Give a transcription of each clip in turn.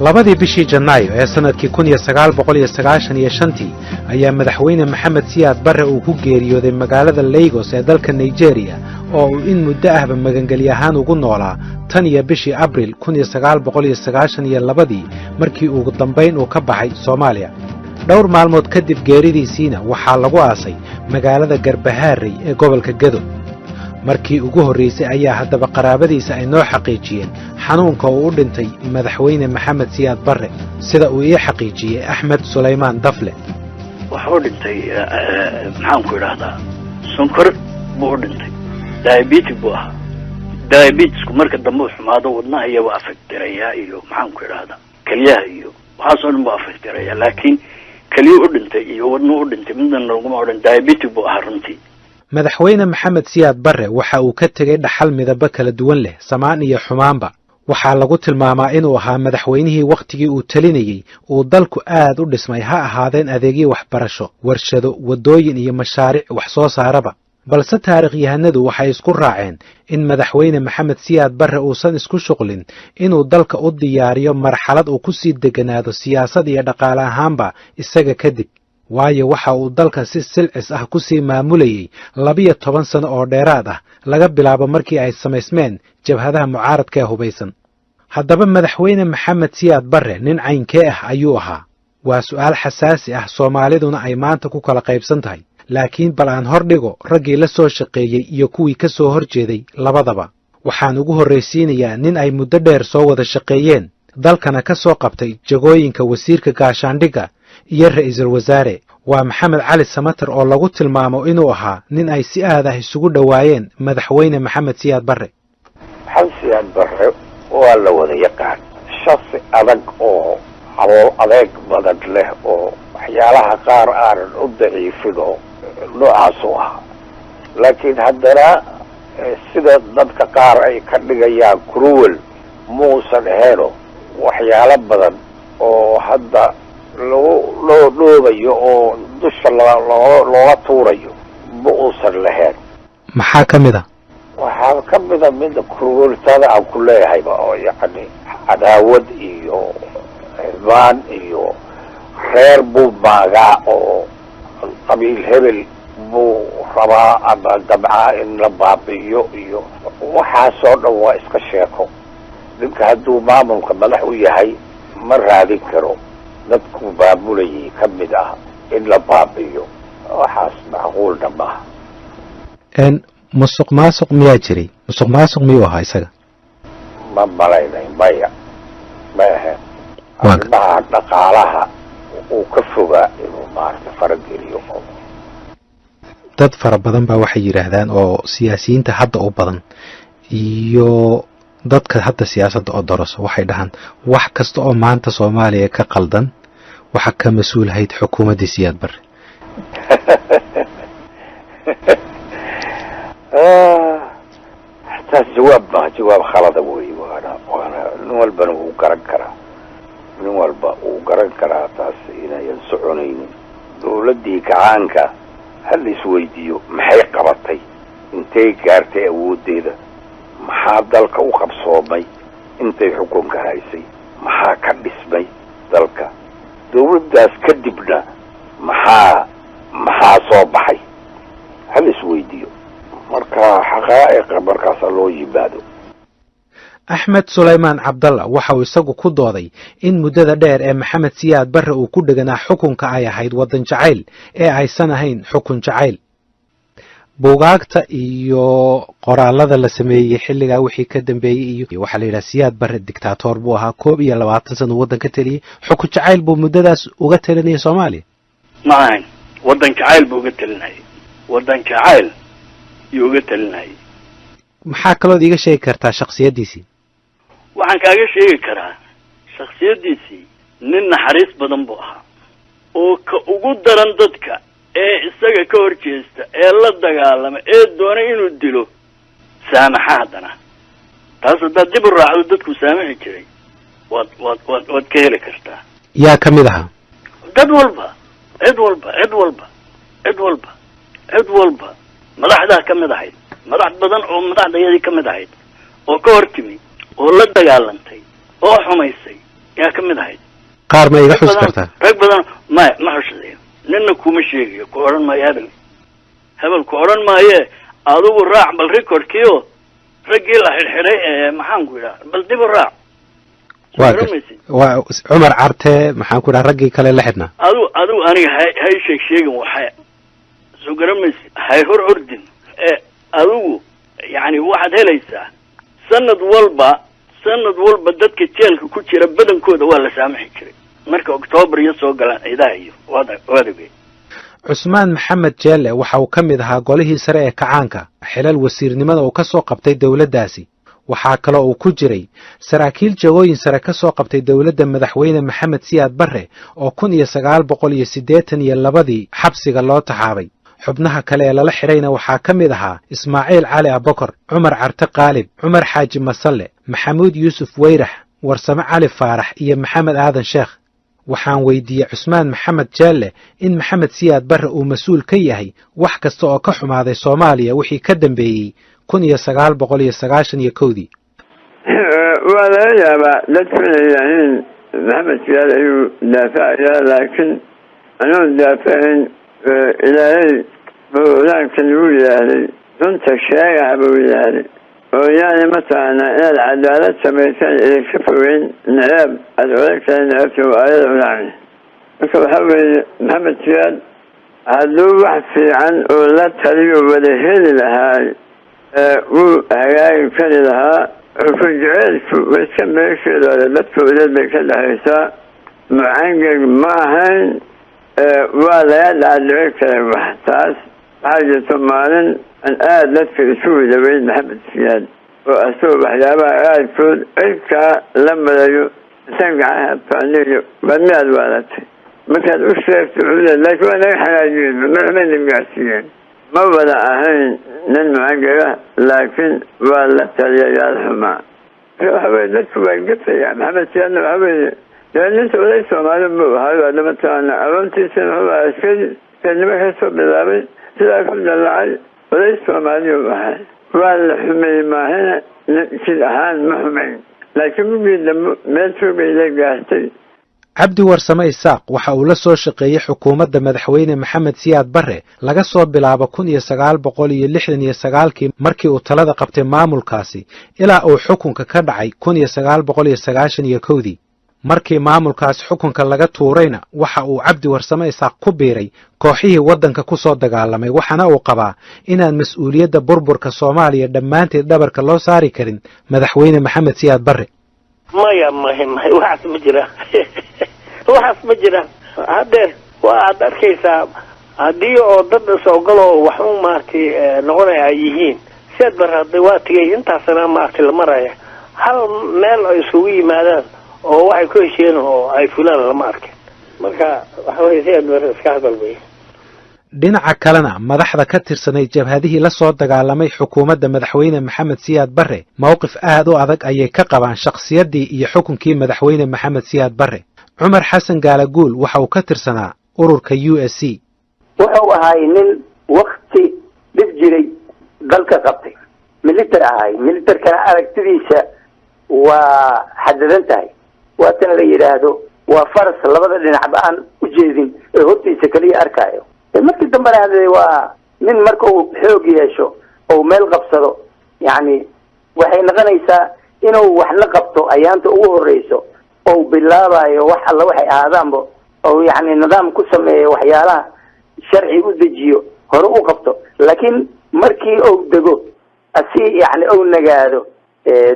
2dii bishii Janaayo ee sannadkii 1995-tii ayaa Madaxweyne Maxamed Siyaad Barre uu ku geeriyooday magaalada Lagos ee dalka Nigeria, oo uu in muddo ahba magangeli ahaan ugu noolaa tan iyo bishii Abril 1992-dii, markii ugu dambayn uu ka baxay Soomaaliya. Dhowr maalmood kadib geeridiisiina waxaa lagu aasay magaalada Garbahaarey ee gobolka Gedo. Markii ugu horraysay ayaa haddaba qaraabadiisa ay noo xaqiijiyeen xanuunka uu u dhintay Madaxweyne Maxamed Siyaad Barre, sida uu ii xaqiijiyey Axmed Sulaymaan Dafle. Wuxuu dhintay, maxaan ku idhaahdaa, sonkor buu u dhintay, diabetic buu ahaa. Diabetesku marka dambe u xumaado wadnaha iya waa affectirayaa iyo, maxaan ku idhahdaa, keliyaha iyo waxaasoo dhan buu affectirayaa, laakiin keliyu u dhintay iyo wadnuhu u dhintay midna laguma odhan. Diabetic buu ahaa runtii. Madaxweyne Maxamed Siyaad Barre waxa uu ka tegey dhaxal midabo kala duwan leh, samaan iyo xumaanba. Waxaa lagu tilmaamaa inuu ahaa madaxweynihii wakhtigii uu telinayey uu dalku aad u dhismay, ha ahaadeen adeegyo waxbarasho, warshado, waddooyin iyo mashaariic wax soo saaraba. Balse taariikhyahanadu waxay isku raaceen in Madaxweyne Maxamed Siyaad Barre uusan isku shuqlin inuu dalka u diyaariyo marxalad uu ku sii degganaado siyaasad iyo dhaqaale ahaanba isaga kadib, waayo waxa uu dalka si silcis ah ku sii maamulayey 12 sano oo dheeraad ah, laga bilaabo markii ay samaysmeen jabhadaha mucaaradka ee hubaysan. Haddaba Madaxweyne Maxamed Siyaad Barre nin caynkee ah ayuu ahaa? Waa su'aal xasaasi ah, Soomaaliduna ay maanta ku kala qaybsan tahay. Laakiin bal aan hor dhigo raggii la soo shaqeeyey iyo kuwii ka soo hor jeeday labadaba. Waxaan ugu horraysiinayaa nin ay muddo dheer soo wada shaqeeyeen, dalkana ka soo qabtay jagooyinka wasiirka gaashaandhigga iyo ra'iisul wasaare. Waa Maxamed Cali Samater, oo lagu tilmaamo inuu ahaa nin ay si aad ah isugu dhowaayeen Madaxweyne Maxamed Siyaad Barre. Maxamed Siyaad Barre waa la wada yaqaan, shaksi adag oo calool adeeg badan leh oo waxyaalaha qaar aanan u daciifin oo noocaas u ahaa, laakiin haddana sida dadka qaar ay ka dhigayaan cruel muusan aheeno. Waxyaalo badan oo hadda lagu loo dhoobayo oo dusha loo looga tuurayo ma uusan lahayn. Maxaa ka mid a? Waxaa ka mida mida crueltada aan ku leeyahayba oo yacni cadaawad iyo xibaan iyo reer buu maagaa oo qabiil hebel buu rabaa ama damcaa in la baabi'iyo iyo waxaasoo dhan waa iska sheeko. Ninka hadduu maamulka madax u yahay ma raadin karo dadku maamulayay ka mid ah in la baabi'iyo, waxaas macquulna maaha. Musuq maasuq miyaa jiray? Musuq maasuq miyuu ahaa isaga? Ma malaynay, maya, ma ahayn. Arrimaha dhaqaalaha uu ka fogaa inuu maaragtay farageliyo. Dad fara badan baa waxay yidhaahdaan, oo siyaasiyiinta hadda u badan iyo dadka hadda siyaasadda oo doroso, waxay dhahaan wax kasta oo maanta Soomaaliya ka qaldan waxa ka mas-uulahayd xukuumaddii Siyaad Barre. Taas jawaab maha, jawaab khalada wey. Waana nin walbana wuu garan karaa, nin walba wuu garan karaa taas inayan soconaynin. Dawladdii gacaanka ha la isweydiiyo, maxay qabatay? Intay gaartay awooddeeda? Maxaa dalka u qabsoomay intay xukunka haysay? Maxaa ka dhismay dalka dawladdaas kadibna? Maxaa soo baxay? Ha la isweydiiyo marka xaqaa'iqa markaasa loo yimaado. Axmed Sulaymaan Cabdalla waxa uu isagu ku dooday in muddada dheer ee Maxamed Siyaad Barre uu ku dheganaa xukunka ay ahayd waddan jacayl ee aysan ahayn xukun jacayl. Buugaagta iyo qoraalada la sameeyey xilligaa wixii ka dambeeyey iyo waxaa la yidhaha Siyaad Barre dictator buu ahaa, 21 sana waddan ka teliyey, xukun jacayl buu muddadaas uga telinayay Soomaaliya. Ma ahayn, waddan jacayl buu uga telinayay, waddan jacayl yuu uga telinayay. Maxaa kalood iiga sheegi kartaa shaksiyaddiisii? Waxaan kaaga sheegi karaa shaksiyaddiisii, nin naxariis badan buu ahaa, oo ka ugu daran dadka ee isaga ka hor jeesta ee la dagaalama ee doonay inuu dilo saamaxa. Haddana taas haddaad dib u raacdo dadku saamaxi jiray waad ka heli kartaa. Yaa ka mid ahaa? Dad walba, cid walba, cid walba, cid walba, cid walba, madaxdaa ka mid ahayd, madax badan oo madaxdayadii ka mid ahayd oo ka hor timi oo la dagaalantay oo xumaysay Yaa ka mid ahayd? Qaar ma iga xusi kartaa? Rag badan maya, ma xushadayo, nina kuma sheegayo, ku odhan maayo hebel hebel ku odhan maaye. Adigu raac bal recordkiio raggii la xidhxidhay ee, maxaan ku idhaha, bal dib u raac. Waa waa Cumar Carte, maxaan ku idhaha, raggii kale la xidhnaa. Adigu aniga hay hay sheeg sheegin, waxay soo garamaysid, hay hor ordin ee. Adigu yani waxaad helaysaa sanad walba dadka jeelka ku jira badankooda waa la saamaxi jiray marka Octoobar iyo soo galaan ciidaha iyo waad ogey. Cusmaan Maxamed Jeelle waxa uu ka mid ahaa golihii sare ee kacaanka, xilal wasiirnimada uu ka soo qabtay dowladdaasi. Waxaa kaloo uu ku jiray saraakiil jagooyin sare ka soo qabtay dowladda madaxweyne Maxamed Siyaad Barre oo 1982-dii xabsiga loo taxaabay. Xubnaha kale ee lala xidhayna waxaa ka mid ahaa Ismaaciil Cali Abokor, Cumar Carte Qaalib, Cumar Xaaji Masalle, Maxamuud Yuusuf Weyrax, Warsame Cali Faarax iyo Maxamed Aadan Sheekh. Waxaan weydiiyey Cusmaan Maxamed Jeelle in Maxamed Siyaad Barre uu mas-uul ka yahay wax kasta oo ka xumaaday Soomaaliya wixii ka dambeeyey 1991-dii. Waa laga yaabaa dadku inay yidhaahiin Maxamed Siyaad ayuu daafacayaa, laakiin anoon daafacayn, Ilaahay bawlaankan wuu yidhaahday, runta sheegaha buu yidhaahday, oo yaani mataqaanaa inaad cadaalad samaysaan idinka fogeyn naceeb aada ola kale naceebta waa aayada ulacni. Marka waxaa weeye, Maxamed Siyaad hadduu wax fiican oo la taliyo wada heli lahaay, wuu hagaagi kari lahaa. Xukun jeceelku iska meesheeda, dadka uleed bay ka dhexaysaa. Mucangeg ma ahayn, waa laga dhaadhici karay wax. Taas waxaa jirta maalin aan aada dadka isu wadaweyn Maxamed Siyaad oo asagoo waxyaabaha qaarkood cirkaa la marayo intaan gacaha faaniyo, waa miyaad waalatay markaad u sheegto wuxuu le, laakiin waa naga xagaajiyeen, madaxbayna gaarsiiyeen. Ma wada ahayn nin mucangega, laakiin waa la taliyayaal xumaa. Waxa weye, dadku waa gafaya. Maxamed Siyaadna waxa weeye dee ninta oday Soomaali buu ahay, waa mataqaana aroontiisana wuxuu ahaa askari keennimo kasoo bilaabay, sidaa ku dallacay, oday Soomaaliyu ahay. Waa la xumeeyey maahina jid ahaan ma xumayn, laakiin mugii dambe meel foogay la gaartay. Cabdi Warsame Isaaq waxa uu la soo shaqeeyey xukuumadda madaxweyne Maxamed Siyaad Barre laga soo bilaabo 1969-kii markii uu talada qabtay maamulkaasi ilaa uu xukunka ka dhacay 1991-dii. Markii maamulkaasi xukunka laga tuurayna, waxa uu Cabdi Warsame Isaaq ku biiray kooxihii waddanka ku soo dagaalamay, waxaana uu qabaa inaan mas-uuliyadda burburka Soomaaliya dhammaanteed dhabarka loo saari karin madaxweyne Maxamed Siyaad Barre. Maya, maya, maya, waxaas ma jiraan, waxaas ma jiraan. Haddeer waa aad arkaysaa haddii oo dad is-ogoloo wax u maaragtay noqonaya ay yihiin. Siyaad Barre hadda waa tegay, intaasna maaragtay la maraya, hal meel ay isugu yimaadaan oo waxay ku heshiyeen oo ay fulaan lama arkin. Marka waxa weye, Siyaad Barre iska hadal wey. Dhinaca kalena, madaxda ka tirsanay jabhadihii la soo dagaalamay xukuumadda madaxweyne Maxamed Siyaad Barre mowqif aad u adag ayay ka qabaan shakhsiyaddii iyo xukunkii madaxweyne Maxamed Siyaad Barre. Cumar Xasan Gaalaguul waxa uu ka tirsanaa ururka USC. Wuxuu ahay nin wakti dhib jiray dalka qabtay, military ahay. Militarkana aragtidiisa waa xadidan tahay, waatan la yidhaahdo waa faras labada dhinacba aan u jeedin ee hortiisa keliya arkaayo. Markii dambena hade waa nin marka uu xoog yeesho ou meel qabsado, yacni waxay noqonaysaa inuu waxna qabto ayaanta ugu horeyso ou bilaabayo wax alla waxay ahaadaanba, ou yacni nidaam ku sameeyo, waxyaalaha sharci u dejiyo, hore u qabto. Laakiin markii ou dego asi, yacni ou nagaado,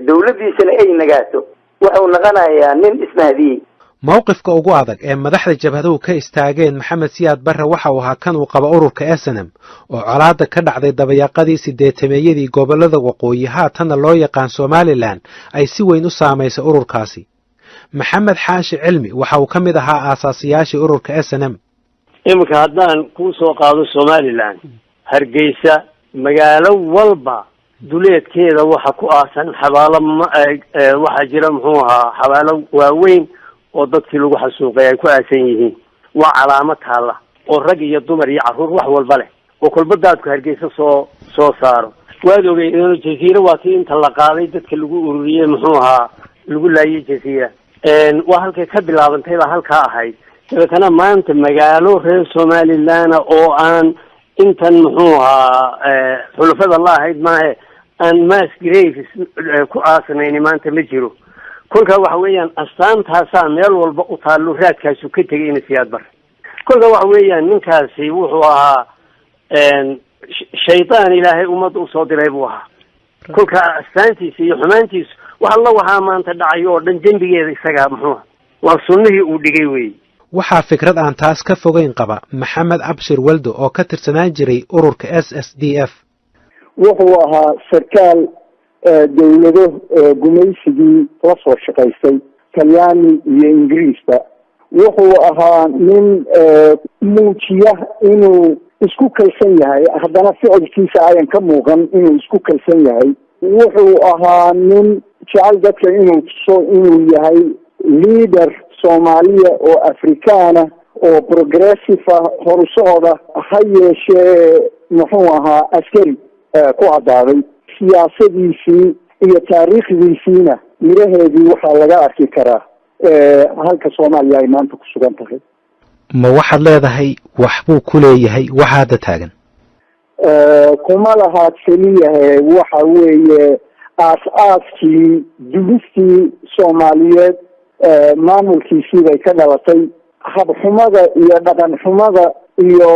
dawladdiisana ay nagaato, wuxuu noqonayaa nin ismahdiyey. Mowqifka ugu adag ee madaxda jabhaduhu ka istaageen Maxamed Siyaad Barre waxa uu ahaa kan uu qabo ururka SNM oo colaadda ka dhacday dabayaaqadii sideetameeyadii gobollada waqooyi, haatanna loo yaqaan Somaliland, ay si weyn u saamaysay ururkaasi. Maxamed Xaashi Cilmi waxa uu ka mid ahaa aasaasiyaashii ururka SNM. Iminka haddaan kuu soo qaado Somaliland, Hargeysa magaalo walba duleedkeeda waxa ku aasan xabaalo, waxaa jira, muxuu ahaa, xabaalo waaweyn oo dadkii lagu xasuuqay ay ku aasan yihiin. Waa calaamo taalla oo rag iyo dumar iyo carruur wax walba leh oo kolba daadku Hargeysa soo saaro. Waad ogey Jaziira waa tii inta la qaaday dadka lagu ururiyey, muxuu ahaa, lagu laayay Jaziira. Waa halkay ka bilaabantay baa halkaa ahayd. Dabeetana maanta magaalo reer Somaliland oo aan intan muxuu ahaa xulafada la ahayd maahe aan mass graves ku aasnayni maanta ma jiro. Kolka waxa weeyaan astaantaasaa meel walba u taallo, raadkaasu ka tegay ina Siyaad Bare. Kolka waxa weeyaan ninkaasi wuxuu ahaa shaydaan Ilaahay ummadda usoo diray buu ahaa. Kolka astaantiisa iyo xumaantiisu wax alla waxaa maanta dhacayo oo dhan dembigeeda isagaa muxuuha waa sunnihii uu dhigay wey. Waxaa fikrad aan taas ka fogeyn qaba Maxamed Abshir Weldo oo ka tirsanaan jiray ururka SSDF. Wuxuu ahaa sarkaal dawlado gumaysigii la soo shaqaystay, Talyaani iyo Ingiriisba. Wuxuu ahaa nin muujiya inuu isku kalsan yahay, haddana ficilkiisa ayan ka muuqan inuu isku kalsan yahay. Wuxuu ahaa nin jecel dadka inuu tuso inuu yahay leader Soomaaliya oo Afrikaana oo progressive ah, horu socda. Ha yeeshee muxuu ahaa askari ku caddaaday. Siyaasadiisii iyo taariikhdiisiina miraheedii waxaa laga arki karaa halka Soomaaliya ay maanta ku sugan tahay. Ma waxaad leedahay waxbuu ku leeyahay waxa hadda taagan? Kuma lahaad keliyahe, waxa weeye aas-aaskii dulistii Soomaaliyeed maamulkiisii bay ka dhalatay. Habxumada iyo dhaqan xumada iyo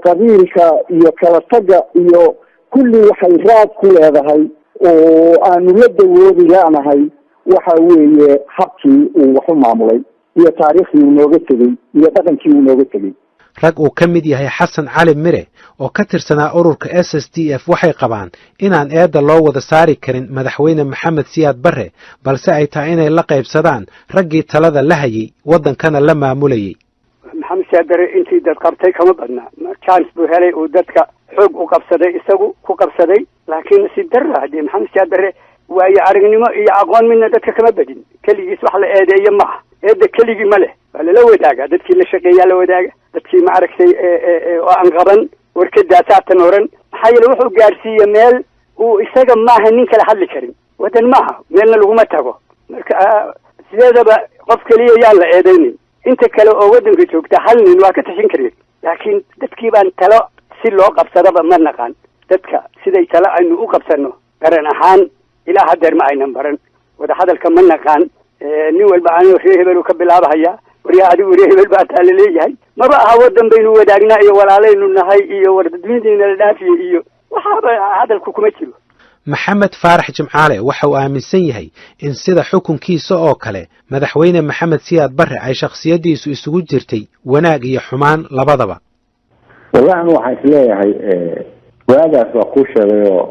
qabiilka iyo kala tagga iyo kulli waxay raad ku leedahay oo aanu la dawoodi la'nahay waxa weeye habkii uu wax u maamulay iyo taariikhdii uu nooga tegey iyo dhaqankii uu nooga tegey. Rag uu ka mid yahay Xasan Cali Mire oo ka tirsanaa ururka SSDF waxay qabaan inaan eedda loo wada saari karin madaxweyne Maxamed Siyaad Barre, balse ay tahay inay la qaybsadaan raggii talada la hayay, waddankana la maamulayay. Maxamed Siyaad Barre intii dad qabtay kama badna. Chance buu helay uu dadka xoog u qabsaday, isagu ku qabsaday, laakiin si darra haddii Maxamed Siyaad Barre waayo aragnimo iyo aqoon midna dadka kama badin. Keligiis wax la eedeeyo ma aha, eedda keligii ma leh, waa lala wadaagaa. Dadkii la shaqeeyaa la wadaaga, dadkii ma aragtay oo aan qaban warkadaasaatan oran. Maxaa yeele wuxuu gaadhsiiye meel uu isaga maaha nin kala hadli karin, waddan maaha, meelna laguma tago. Marka sideedaba qof keliya yaan la eedeynin, inta kale oo waddanka joogta hal nin waa ka tashan karin, laakiin dadkii baan talo si loo qabsadaba ma naqaan. Dadka siday talo aynu u qabsano qaran ahaan ilaa haddeer ma aynan baran, wadahadalka ma naqaan. Nin walba anoo ree hebel ka bilaabahaya, waryaa adigu ree hebel baa taa laleeyahay. Maba aha waddan baynu wadaagnaa iyo walaalaynu nahay iyo wardadweyntayna la dhaafiye iyo waxaaba hadalku kuma jiro. Maxamed Faarax Jimcaale waxa uu aaminsan yahay in sida xukunkiisa oo kale madaxweyne Maxamed Siyaad Barre ay shakhsiyaddiisu isugu jirtay wanaag iyo xumaan labadaba. Wallahi anu waxaan isleeyahay waagaas waa kuu sheegayoo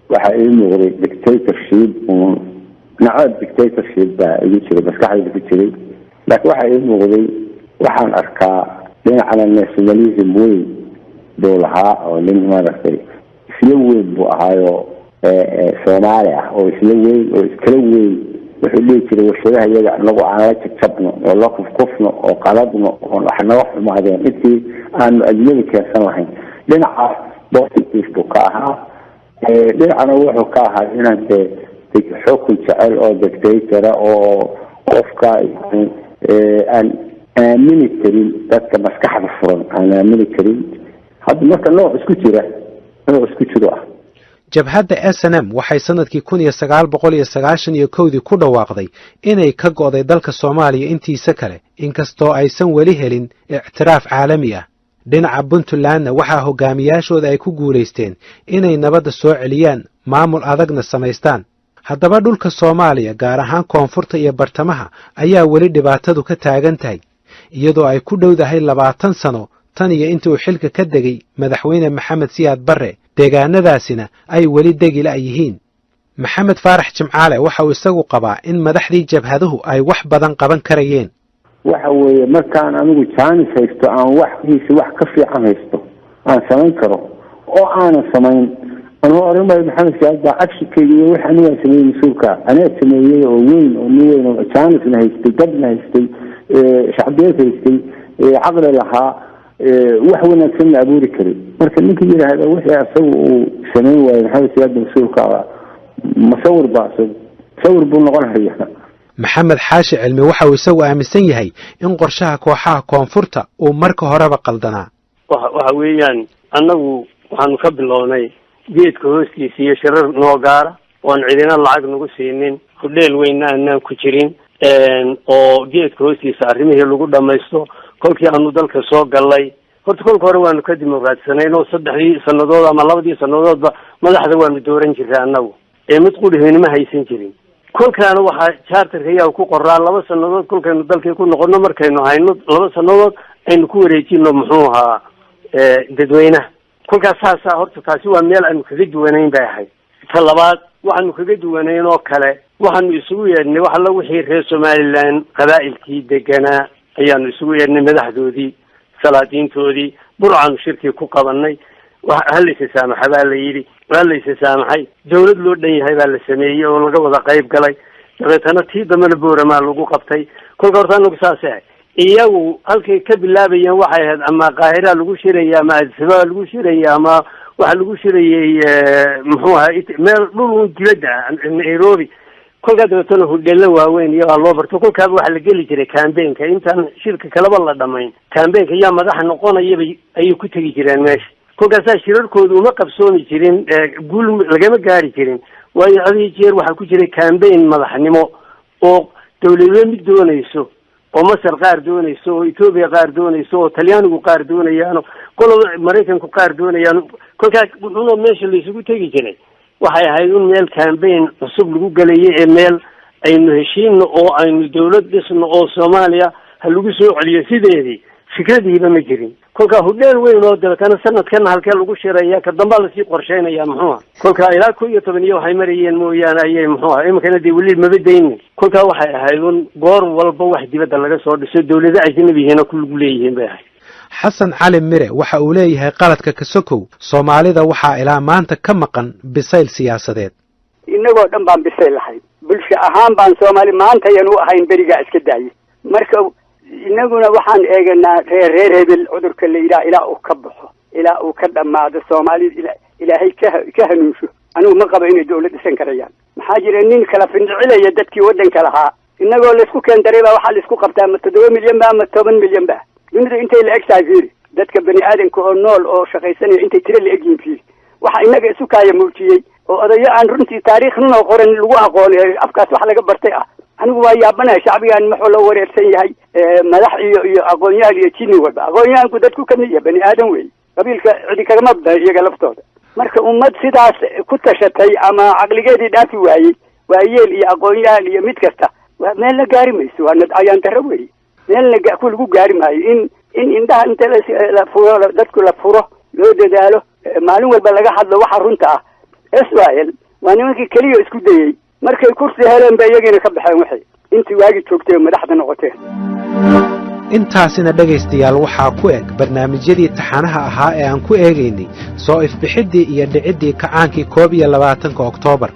waxaa ii muuqday dictatorship uun, nacab dictatorship baa igu jiray, maskaxdayda ku jiray. Laakiin waxaa ii muuqday, waxaan arkaa dhinacana nationalism weyn buu lahaa oo nin maaragtay isla weyn buu ahaayo, Soomaali ah oo isla weyn oo iskala weyn. Wuxuu dhihi jiray warshadaha iyaga anagu aan la jabjabno oo la kufkufno oo qaladno oo wax naga xumaadeen intii aanu ajnabi keensan lahayn. Dhinacaas positive buu ka ahaa, dhinacana wuxuu ka ahaa inaan dee xukun jecel oo dictatora oo qofka aan aamini karin, dadka maskaxda furan aan aamini karin. Hadda marka nooc isku jiro ah. Jabhadda SNM waxay sannadkii 1991-dii ku dhawaaqday inay ka go'day dalka Soomaaliya intiisa kale, inkastoo aysan weli helin ictiraaf caalami ah. Dhinaca Puntlandna waxaa hogaamiyaashooda ay ku guulaysteen inay nabadda soo celiyaan, maamul adagna samaystaan. Haddaba dhulka Soomaaliya, gaar ahaan koonfurta iyo bartamaha, ayaa weli dhibaatadu ka taagan tahay, iyadoo ay ku dhowdahay 20 sano tan iyo intii uu xilka ka degay madaxweyne Maxamed Siyaad Barre, deegaanadaasina ay weli degi la'yihiin. Maxamed Faarax Jimcaale waxa uu isagu qabaa in madaxdii jabhaduhu ay wax badan qaban karayeen. Waxa weeye markaan anigu jaanis haysto, aan waxkiisa wax ka fiican haysto, aan samayn karo oo aanan samayn, anuu oran maayo Maxamed Siyaad baa actionkayga iyo wax anigaan sameeyey mas-uulka. Anaa sameeyey oo weyn oo nin weyn oo jaanisna haystay, dadna haystay, shacbiyad haystay, caqli lahaa, wax wanaagsanna abuuri karay. Marka ninka yidhaahda wixii asagu uu samayn waayo Maxamed Siyaad mas-uulka, masawir baa isagu sawir buu noqon hayaa. Maxamed Xaashi Cilmi waxa uu isagu aaminsan yahay in qorshaha kooxaha koonfurta uu marka horeba qaldanaa. Waxa weeyaan, annagu waxaanu ka bilownay geedka hoostiisa iyo shirar noo gaara oon cidina lacag nagu siinin, hudheel weynna aanaan ku jirin, oo geedka hoostiisa arrimihii lagu dhamaysto. Kolkii aanu dalka soo galnay, horta kolka hore waanu ka dimuqraadsanayn oo 3dii sanadood ama 2dii sanadoodba madaxda waanu dooran jiray annagu, ee mid qudhihayna ma haysan jirin. Kolkaana waxaa charterka ayaa ku qoraa 2 sanadood kolkaynu dalkii ku noqono, markaynu hayno 2 sanadood aynu ku wareejino, muxuu ahaa, dadweynaha. Kolkaas saasaa horta taasi waa meel aanu kaga duwanayn bay ahayd. Ta labaad waxaanu kaga duwanayn oo kale, waxaanu isugu yeedhnay wax alla wixii reer Somaliland qabaa'ilkii deganaa ayaanu isugu yeedhnay, madaxdoodii, salaadiintoodii. Burcaanu shirkii ku qabanay. Ha laysa saamaxa baa la yidhi, waa laysa saamaxay. Dawlad loo dhan yahay baa la sameeyey oo laga wada qayb galay. Dabeetana tii dambena Booramaa lagu qabtay. Kolka horta anagu saasay ahayd. Iyagu halkay ka bilaabayeen waxay ahayd ama Qaahira lagu shiraya ama Addis Ababa lagu shiraya ama waxaa lagu shirayay, muxuu ahaa, meel dhul dibadda ah, Nairobi. Kolkaa dabeetana hudheelo waaweyn iyabaa loo barto. Kolkaaba waxaa la geli jiray campaignka intaan shirka kaleba la dhamayn. Campaignka yaa madaxa noqonayaba ayay ku tegi jireen meesha. Kolkaasaa shirarkoodu uma qabsoomi jirin, guul lagama gaari jirin, waayo had iyo jeer waxaa ku jiray campaign madaxnimo oo dawladba mid doonayso, oo Masar qaar doonayso, oo Etoobiya qaar doonayso, oo Talyaanigu qaar doonayaano, qoloba Maraykanku qaar doonayaano. Kolkaa wuxuuna meesha la isugu tegi jiray waxay ahayd un meel campaign cusub lagu gelayay ee meel aynu heshiino oo aynu dawlad dhisno oo Soomaaliya ha lagu soo celiyo sideedii fikradiiba ma jirin. Kolkaa hudheel weyn oo dabeetana sanadkana halkee lagu shiraya, ka dambaa lasii qorsheynaya, muxuuha. Kolkaa ilaa 11 iyo waxay marayeen mooyaane ayay, muxuuha, iminkana dee weli maba daynin. Kolkaa waxay ahayd un goor walba wax dibadda laga soo dhiso, dawlado ajnabihiina ku lagu leeyihiin bay ahayd. Xasan Cali Mire waxa uu leeyahay qaladka kasokow, Soomaalida waxaa ilaa maanta ka maqan bisayl siyaasadeed. Innagoo dhan baan bisayl lahayn, bulsho ahaan baan Soomaali maanta yan u ahayn berigaa iska daayay. Marka inaguna waxaan eeganaa reer hebel. Cudurka la yidhaha ilaa uu ka baxo, ilaa uu ka dhammaado, Soomaalida Ilaahay ka hanuunsho, anigu ma qabo inay dawlad dhisan karayaan. Maxaa jira? Nin kala findhicilaya dadkii waddanka lahaa. Innagoo laysku keendaray baa waxaa laisku qabtaa ma 7 milyan ba ama 10 milyan ba. Dunida intay la eg tahay fiiri, dadka bani aadamka oo nool oo shaqaysanaya intay tiro la egyihiin fiiri. Waxa inaga isu kaaya muujiyey oo odayo aan runtii taariikh nunoo qoran lagu aqoon, afkaas wax laga bartay ah. Anigu waa yaabanahay shacbigan muxuu la wareersan yahay, madax iyo aqoon-yahan iyo jini walba. Aqoon-yahanku dadku kamid yahay, bani aadam wey, qabiilka cidi kagama badna iyaga laftooda. Marka ummad sidaas ku tashatay ama caqligeedii dhaafi waayey, waayeel iyo aqoon-yahan iyo mid kasta, waa meel la gaari mayso. Waa ayaan darro wey, meel la ku lagu gaari maayo. In indhaha inta la furo, dadku la furo, loo dadaalo, maalin walba laga hadlo waxa runta ah. SYL waa nimankii keliya isku dayey. Markay kursi heleen ba iyagiina ka baxeen, waxay intii waagi joogtay oo madaxda noqoteen. Intaasina, dhegaystayaal, waxaa ku eg barnaamijyadii taxanaha ahaa ee aan ku eegaynay soo ifbixiddii iyo dhiciddii kacaankii 21-ka Oktoobar.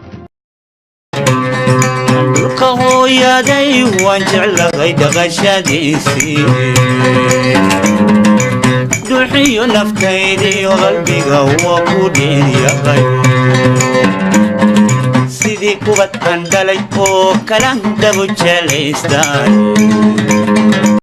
Dhulka hooyaday waan jeclahay dhaqashadiisii, duxiyo naftaydiyo qalbiga waa ku dhiiryaqay, sidii kubad aan dhalay oo kala dabu jelaystaan.